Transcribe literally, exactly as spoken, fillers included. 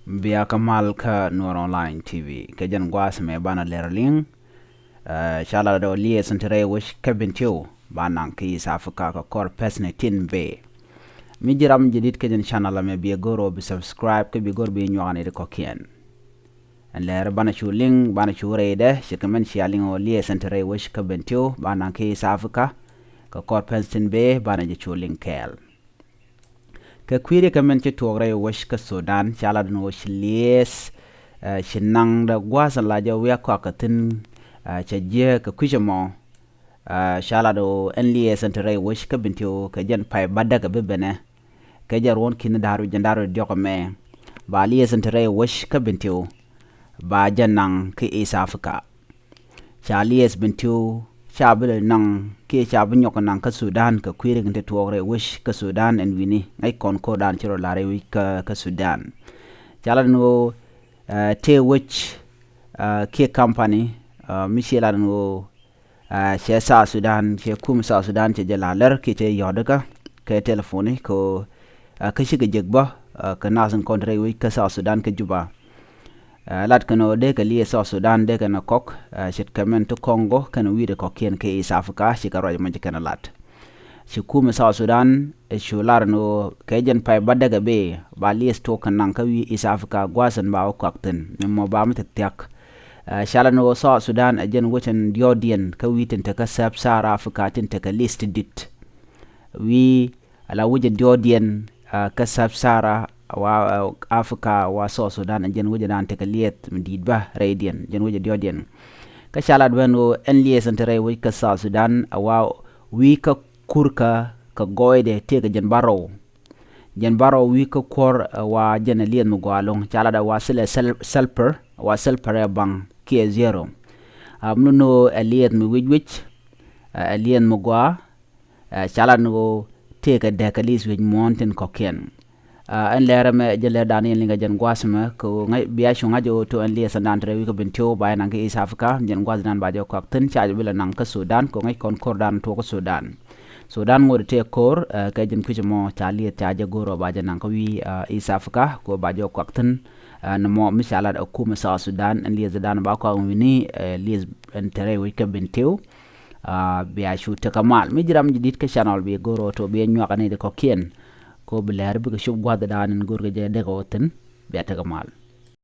Bia kä mal kä Nuɔr Online T V kɛ jɛn gua̱a̱th mɛ banɛ lɛr liŋ. Ca lat dɔ̱ liɛɛth in te rɛy wec kä Bentiu ba naŋ kä East Africa kɛ kɔr pɛth ni tin bee. Mi ji̱ ram jɛ dit kä jɛn channel mɛ, biɛ go̱r ɔ bi subscribe kä bi go̱r bi nyuak ni di kɔkiɛn. Ɛn lɛr banɛ cu liŋ, banɛ cu rɛydɛ ci kɛ mɛn cia liŋ ɔ liɛɛth in te rɛy wec kä Bentiu ba naŋ kä East Africa kɛ kɔr pɛth tin bee, banɛ jɛ cu liŋ kɛɛl. Kɛ kui̱ ri kɛ mɛn ci tuɔɔk rɛy wec kä Sudan, ca lat ni wec liɛɛth ci naŋ dɛ gua̱a̱th in la jɛ wiak kɔak kɛ thi̱n. Cɛ jiɛ kɛ kui̱c ɛmɔ. Ca lat ni wec ɛn liɛɛth in te rɛy wec kä Bentiu kɛ jɛn pay bädäk ɛ bi benɛ kɛ jɛ ruɔ̱n ki̱n da̱r wi̱c jɛn da̱r wi̱c diɔ̱k ɛmɛ. Ba liɛɛth in te rɛy wec kä Bentiu ba jɛ naŋ kä East Africa. Ca liɛɛth Bentiu ca bi lɛ naŋ kiɛ ca bi nyɔk naŋ kä Sudan kɛ kui̱ ri kɛ te tuɔɔk rɛy wec kä Sudan ɛn wi̱ni ŋäc kɔn ko̱r dan ci rɔ la̱r rɛy wec kä Sudan. Ca lat ni wec tëë wec kiɛ company mi ciɛ lat ni wec cɛ South Sudan, cɛ kum South Sudan cɛ jɛ la lɛr kiɛ cɛ yɔ̱dikä kɛ telephone kɛ kä cikɛ jek bä kɛ nath in kɔn te rɛy wec kä South Sudan kä Juba. Lat kɛn ɔ dee kɛ liɛɛth South Sudan dee kɛn ɛ kɔk ce̱t kɛ mɛn ti Congo kɛn wi̱i̱dɛ kɔkiɛn kɛ East Africa cikɛ ruac mɔ ci kɛn ɛ lat. Ci kum South Sudan ɛ cu lar ni ɣöö kɛ jɛn pay bädäk ɛ bee ba liɛɛth tuɔk kɛ naŋ kä wi̱i̱ East Africa gua̱a̱th in ba wä kɔak thi̱n mi mɔ ba mi thiak thiak. Ca lat ni ɣöö South Sudan ɛ jɛn wec in diɔ̱ɔ̱kdiɛn kä wi̱i̱ tin te kä Sub-Sahara Africa tin te kɛ list dit. Wi̱i̱ ala wec in diɔ̱ɔ̱kdiɛn kä Sub-Sahara wa Africa wa South Sudan ɛ jɛn wec in dan te kɛ liɛɛth mi di̱i̱t bä rɛydiɛn jɛn wec in diɔ̱ɔ̱kdiɛn. Kä ca lat ben ɣöö ɛn liɛɛth in te rɛy wec kä South Sudan a wa wi̱i̱ kä kurkä kɛ gɔɔydɛ tëëkɛ jɛn bärɔw. Jɛn bärɔw wi̱i̱ kä kuɔ̱r ɛ wa jɛn ɛ liɛth mi gɔaa lo̱ŋ ca lat ɛ wa thilɛ sɛl-, sɛlpär ɛ wa sɛlpär ɛ baŋ kiɛ zero. Am ni ni ɣöö ɛ liɛth mi wi̱c wi̱c ɛ liɛth mi gɔaa. Ca lat ni ɣöö tëëkɛ dɛk ɛ liɛth wi̱c muɔ̱ɔ̱n tin kɔ̱kiɛn. Ɛn lɛr ɛmɛ jɛn lɛr dan yɛn liŋ kɛ jɛn gua̱a̱th ɛmɛ kɛ ɣöö bia cu ŋa̱c ɣöö to ɛn liɛth ɛn dan te rɛy wec kä Bentiu ba yɛ naŋ kä East Africa jɛn gua̱a̱th dan ba jɛ kɔak thi̱n ca jɛ bi lɛ naŋ kä Sudan kɛ ɣöö ŋäc kɔn ko̱r dan tuɔk kä Sudan. Sudan ŋot tëë ko̱r kɛ jɛn kui̱c ɛmɔ ca liɛth ca jɛ go̱r ɔ ba jɛ naŋ kä wi̱i̱ East Africa kɛ ɣöö ba jɛ kɔak thi̱n. Ni mɔ mi ca lat ɛ kum South Sudan ɛn liɛth dan ba kɔak wi̱ni liɛth ɛn te rɛy wec kä Bentiu. Bia cu tekɛ mal mi ji̱ ram ji̱ dit kä channel bi go̱r ɔ to bi nyuak ni di kɔ̱kiɛn. Kɛ ɣöö bi lɛr bikɛ cop gua̱th dan in go̱r kɛ jɛ dek ɔ thi̱n. Bia tekɛ mal.